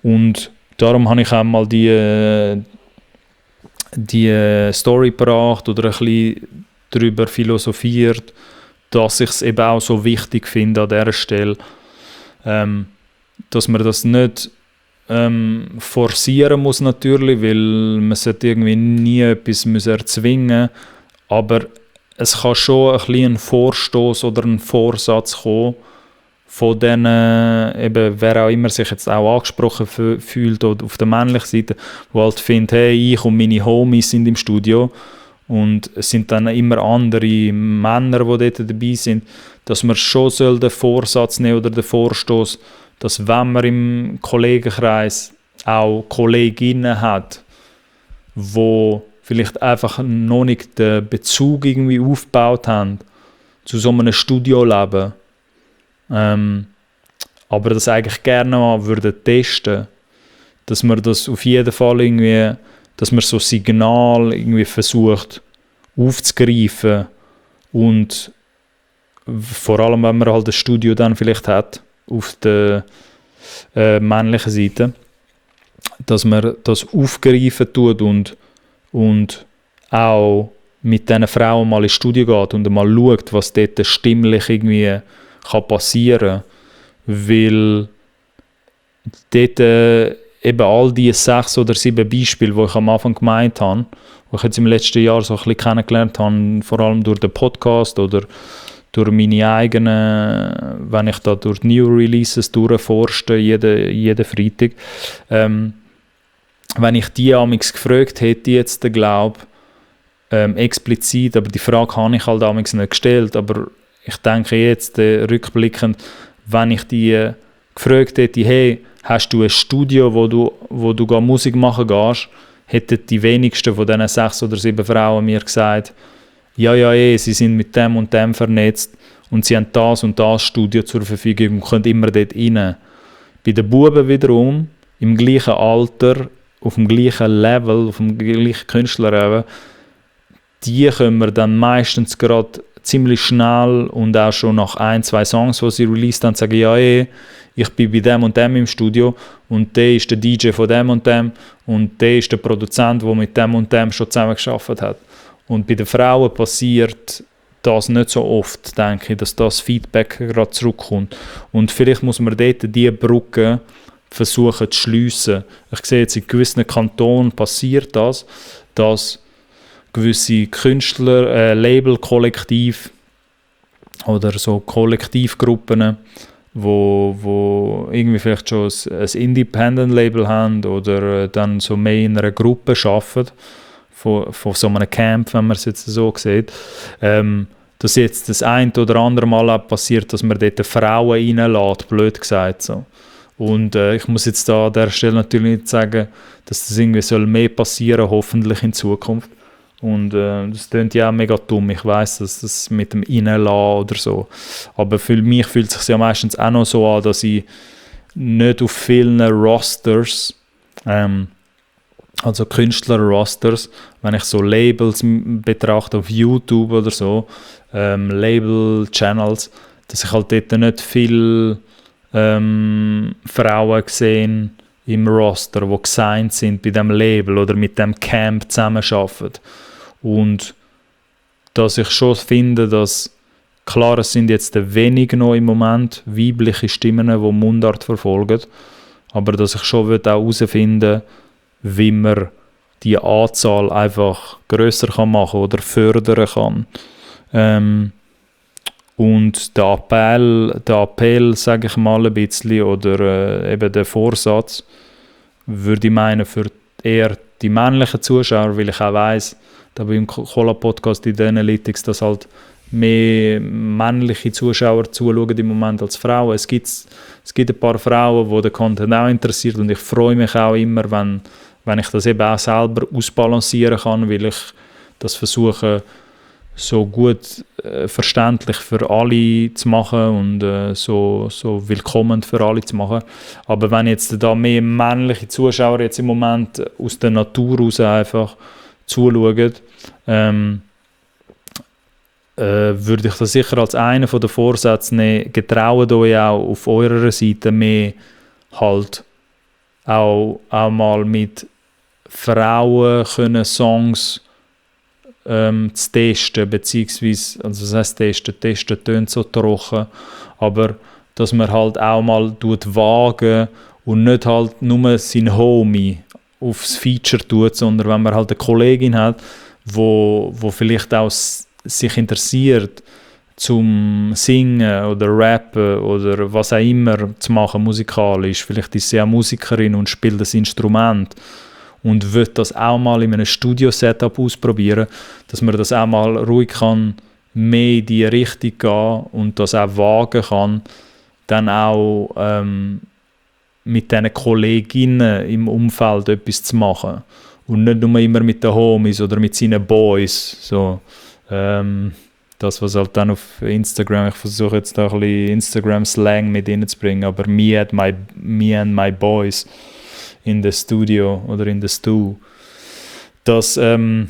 Und darum habe ich auch mal die Story gebracht oder ein bisschen darüber philosophiert, dass ich es eben auch so wichtig finde an dieser Stelle, dass man das nicht forcieren muss natürlich, weil man sollte irgendwie nie etwas erzwingen müssen, aber es kann schon ein bisschen ein Vorstoß oder ein Vorsatz kommen von denen, eben, wer auch immer sich jetzt auch angesprochen fühlt oder auf der männlichen Seite, wo halt findet, hey, ich und meine Homies sind im Studio und es sind dann immer andere Männer, die dort dabei sind, dass man schon den Vorsatz nehmen oder den Vorstoß, dass wenn man im Kollegenkreis auch Kolleginnen hat, wo vielleicht einfach noch nicht den Bezug irgendwie aufgebaut haben zu so einem Studioleben, aber das eigentlich gerne mal würden testen, dass man das auf jeden Fall irgendwie, dass man so Signal irgendwie versucht aufzugreifen und vor allem, wenn man halt ein Studio dann vielleicht hat, auf der männlichen Seite, dass man das aufgreifen tut und auch mit diesen Frauen mal ins Studio geht und mal schaut, was dort stimmlich irgendwie kann passieren, weil dort eben all die 6 oder 7 Beispiele, die ich am Anfang gemeint habe, die ich jetzt im letzten Jahr so ein bisschen kennengelernt habe, vor allem durch den Podcast oder durch meine eigenen, wenn ich da durch New Releases durchforste, jeden Freitag, wenn ich die amigs gefragt hätte, jetzt glaube explizit, aber die Frage habe ich halt amigs nicht gestellt, aber ich denke jetzt rückblickend, wenn ich die gefragt hätte, hey, hast du ein Studio, wo du Musik machen gehst, hätten die wenigsten von diesen 6 oder 7 Frauen mir gesagt, ja, sie sind mit dem und dem vernetzt und sie haben das und das Studio zur Verfügung und können immer dort rein. Bei den Buben wiederum, im gleichen Alter, auf dem gleichen Level, auf dem gleichen Künstlerlevel, die können wir dann meistens gerade ziemlich schnell und auch schon nach 1-2 Songs, die sie released haben, sagen, ja, ich bin bei dem und dem im Studio und der ist der DJ von dem und dem und der ist der Produzent, der mit dem und dem schon zusammen gearbeitet hat. Und bei den Frauen passiert das nicht so oft, denke ich, dass das Feedback gerade zurückkommt. Und vielleicht muss man dort diese Brücke versuchen zu schliessen. Ich sehe jetzt in gewissen Kantonen passiert das, dass gewisse Künstler, Label-Kollektiv oder so Kollektivgruppen, wo irgendwie vielleicht schon ein Independent-Label haben oder dann so mehr in einer Gruppe arbeiten, von so einem Camp, wenn man es jetzt so sieht, dass jetzt das ein oder andere Mal auch passiert, dass man dort Frauen reinlässt, blöd gesagt. So. Und ich muss jetzt da an der Stelle natürlich nicht sagen, dass das irgendwie soll mehr passieren, hoffentlich in Zukunft. Und das klingt ja auch mega dumm. Ich weiss, dass das mit dem Reinlassen oder so. Aber für mich fühlt es sich ja meistens auch noch so an, dass ich nicht auf vielen Rosters, also Künstler-Rosters, wenn ich so Labels betrachte auf YouTube oder so, Label-Channels, dass ich halt dort nicht viele Frauen gesehen im Roster, die gesigned sind bei diesem Label oder mit dem Camp zusammenarbeiten. Und dass ich schon finde, dass, klar, es sind jetzt wenig noch im Moment weibliche Stimmen, die Mundart verfolgen, aber dass ich schon auch herausfinden, wie man die Anzahl einfach grösser machen kann oder fördern kann. Und der Appell, sage ich mal ein bisschen, oder eben der Vorsatz, würde ich meinen, für eher die männlichen Zuschauer, weil ich auch weiss, da beim Cola-Podcast in den Analytics, dass halt mehr männliche Zuschauer zuschauen im Moment als Frauen. Es gibt ein paar Frauen, die den Content auch interessiert und ich freue mich auch immer, wenn ich das eben auch selber ausbalancieren kann, weil ich das versuche, so gut verständlich für alle zu machen und so willkommen für alle zu machen. Aber wenn jetzt da mehr männliche Zuschauer jetzt im Moment aus der Natur raus einfach zuschauen, würde ich das sicher als einen der Vorsätze nehmen, getraut euch auch auf eurer Seite mehr halt auch mal mit Frauen können Songs zu testen, beziehungsweise, also was heisst testen tönt so trocken, aber dass man halt auch mal wagen und nicht halt nur sein Homie aufs Feature tut, sondern wenn man halt eine Kollegin hat, wo vielleicht auch sich interessiert zum Singen oder Rappen oder was auch immer zu machen musikalisch, vielleicht ist sie auch Musikerin und spielt das Instrument und will das auch mal in einem Studio-Setup ausprobieren, dass man das auch mal ruhig kann, mehr in die Richtung gehen und das auch wagen kann, dann auch mit diesen Kolleginnen im Umfeld etwas zu machen. Und nicht nur immer mit den Homies oder mit seinen Boys. So, das, was halt dann auf Instagram, ich versuche jetzt da ein bisschen Instagram-Slang mit reinzubringen, aber me and my boys in the studio oder in the stew. Das, weil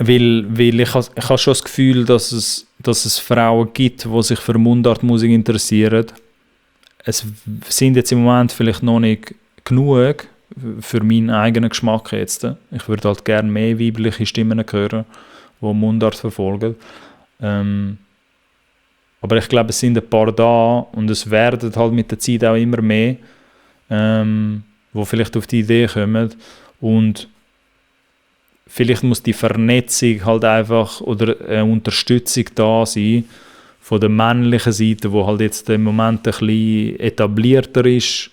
ich habe schon das Gefühl, dass es Frauen gibt, die sich für Mundartmusik interessieren. Es sind jetzt im Moment vielleicht noch nicht genug für meinen eigenen Geschmack jetzt. Ich würde halt gerne mehr weibliche Stimmen hören, die Mundart verfolgen. Aber ich glaube, es sind ein paar da und es werden halt mit der Zeit auch immer mehr, die vielleicht auf die Idee kommen. Und vielleicht muss die Vernetzung halt einfach oder eine Unterstützung da sein von der männlichen Seite, wo halt jetzt im Moment ein bisschen etablierter ist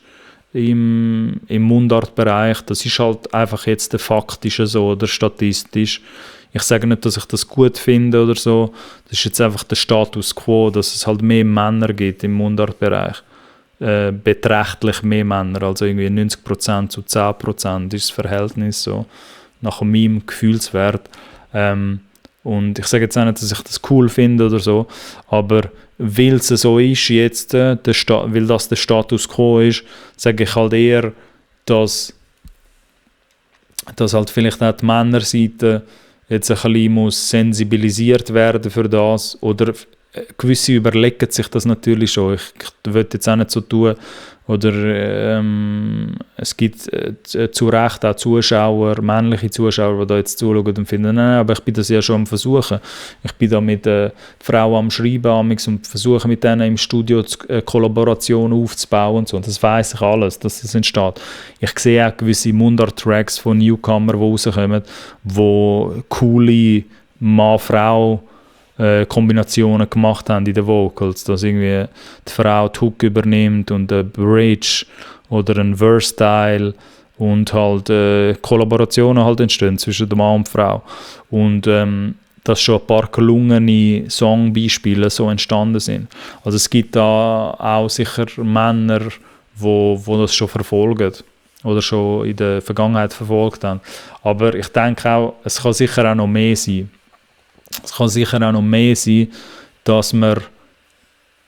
im Mundartbereich. Das ist halt einfach jetzt der faktische so oder statistisch. Ich sage nicht, dass ich das gut finde oder so. Das ist jetzt einfach der Status quo, dass es halt mehr Männer gibt im Mundartbereich. Beträchtlich mehr Männer, also irgendwie 90% zu 10% ist das Verhältnis so, nach meinem Gefühlswert. Und ich sage jetzt auch nicht, dass ich das cool finde oder so, aber weil es so ist jetzt, weil das der Status quo ist, sage ich halt eher, dass halt vielleicht auch die Männerseite jetzt ein bisschen muss sensibilisiert werden für das, oder gewisse überlegen sich das natürlich schon. Ich will jetzt auch nicht so tun, oder es gibt zu Recht auch Zuschauer, männliche Zuschauer, die da jetzt zuschauen und finden, nein, aber ich bin das ja schon am Versuchen. Ich bin da mit Frauen am Schreiben und versuche mit denen im Studio Kollaboration aufzubauen und so. Und das weiss ich alles, dass das entsteht. Ich sehe auch gewisse Mundart-Tracks von Newcomern, die rauskommen, wo coole Mann-Frau Kombinationen gemacht haben in den Vocals, dass irgendwie die Frau die Hook übernimmt und eine Bridge oder ein Verse-Style und halt Kollaborationen halt entstehen zwischen der Mann und der Frau. Und dass schon ein paar gelungene Songbeispiele so entstanden sind. Also es gibt da auch sicher Männer, wo das schon verfolgen oder schon in der Vergangenheit verfolgt haben. Aber ich denke auch, es kann sicher auch noch mehr sein. Es kann sicher auch noch mehr sein, dass man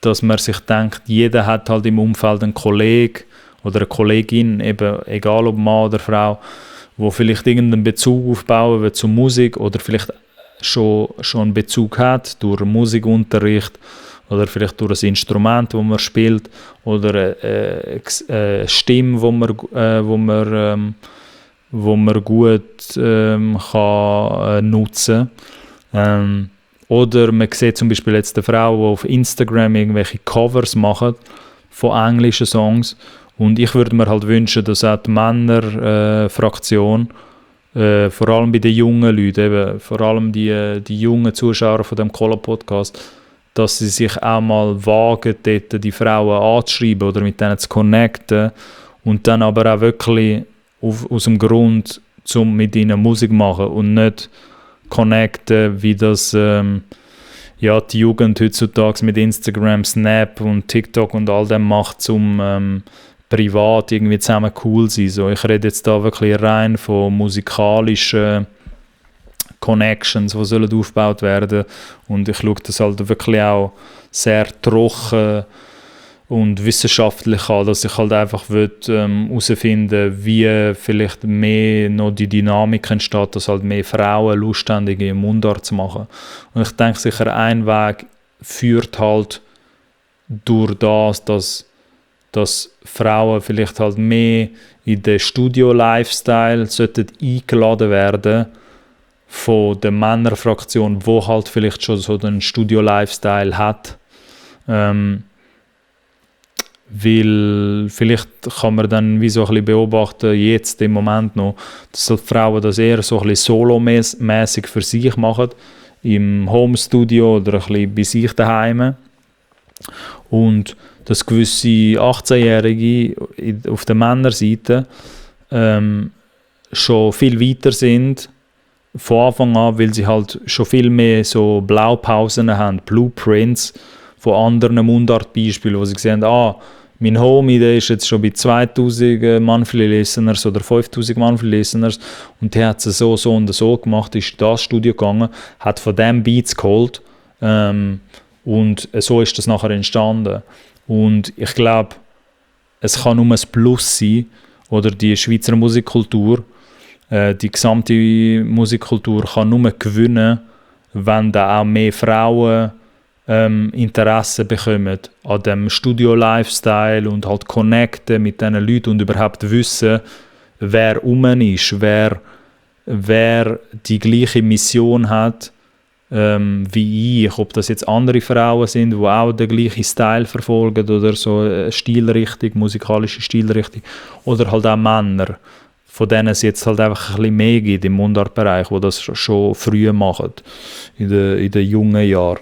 sich denkt, jeder hat halt im Umfeld einen Kollegen oder eine Kollegin, eben, egal ob Mann oder Frau, wo vielleicht irgendeinen Bezug aufbauen will zur Musik oder vielleicht schon einen Bezug hat durch Musikunterricht oder vielleicht durch ein Instrument, das man spielt oder eine Stimme, wo man gut kann nutzen kann. Oder man sieht zum Beispiel jetzt eine Frau, die auf Instagram irgendwelche Covers macht von englischen Songs. Und ich würde mir halt wünschen, dass auch die Männerfraktion, vor allem bei den jungen Leuten, eben, vor allem die jungen Zuschauer von dem Cola-Podcast, dass sie sich auch mal wagen, dort die Frauen anzuschreiben oder mit denen zu connecten und dann aber auch wirklich aus dem Grund, um mit ihnen Musik zu machen und nicht connecten, wie das die Jugend heutzutage mit Instagram, Snap und TikTok und all dem macht, um privat irgendwie zusammen cool zu sein. So, ich rede jetzt da wirklich rein von musikalischen Connections, die sollen aufgebaut werden, und ich schaue das halt wirklich auch sehr trocken und wissenschaftlich an, dass ich halt einfach herausfinden will, wie vielleicht mehr noch die Dynamik entsteht, dass halt mehr Frauen Lust haben, irgendwie Mundart zu machen. Und ich denke sicher, ein Weg führt halt durch das, dass dass Frauen vielleicht halt mehr in den Studio-Lifestyle sollten eingeladen werden von der Männerfraktion, wo halt vielleicht schon so den Studio-Lifestyle hat. Weil vielleicht kann man dann wie so ein bisschen beobachten, jetzt im Moment noch, dass die Frauen das eher so ein bisschen solomäßig für sich machen, im Homestudio oder ein bisschen bei sich daheim. Und dass gewisse 18-Jährige auf der Männerseite schon viel weiter sind von Anfang an, weil sie halt schon viel mehr so Blaupausen haben, Blueprints von anderen Mundartbeispielen, wo sie sehen, mein Homie, der ist jetzt schon bei 2000 Monthly Listeners oder 5000 Monthly Listeners und der hat es so und so gemacht, ist in das Studio gegangen, hat von dem Beats geholt und so ist das nachher entstanden. Und ich glaube, es kann nur ein Plus sein, oder die Schweizer Musikkultur, die gesamte Musikkultur kann nur gewinnen, wenn da auch mehr Frauen Interesse bekommen an dem Studio-Lifestyle und halt connecten mit diesen Leuten und überhaupt wissen, wer ist, wer die gleiche Mission hat wie ich, ob das jetzt andere Frauen sind, die auch den gleichen Style verfolgen oder so eine Stilrichtung, musikalische Stilrichtung, oder halt auch Männer, von denen es jetzt halt einfach ein bisschen mehr gibt im Mundartbereich, die das schon früh machen, in den jungen Jahren.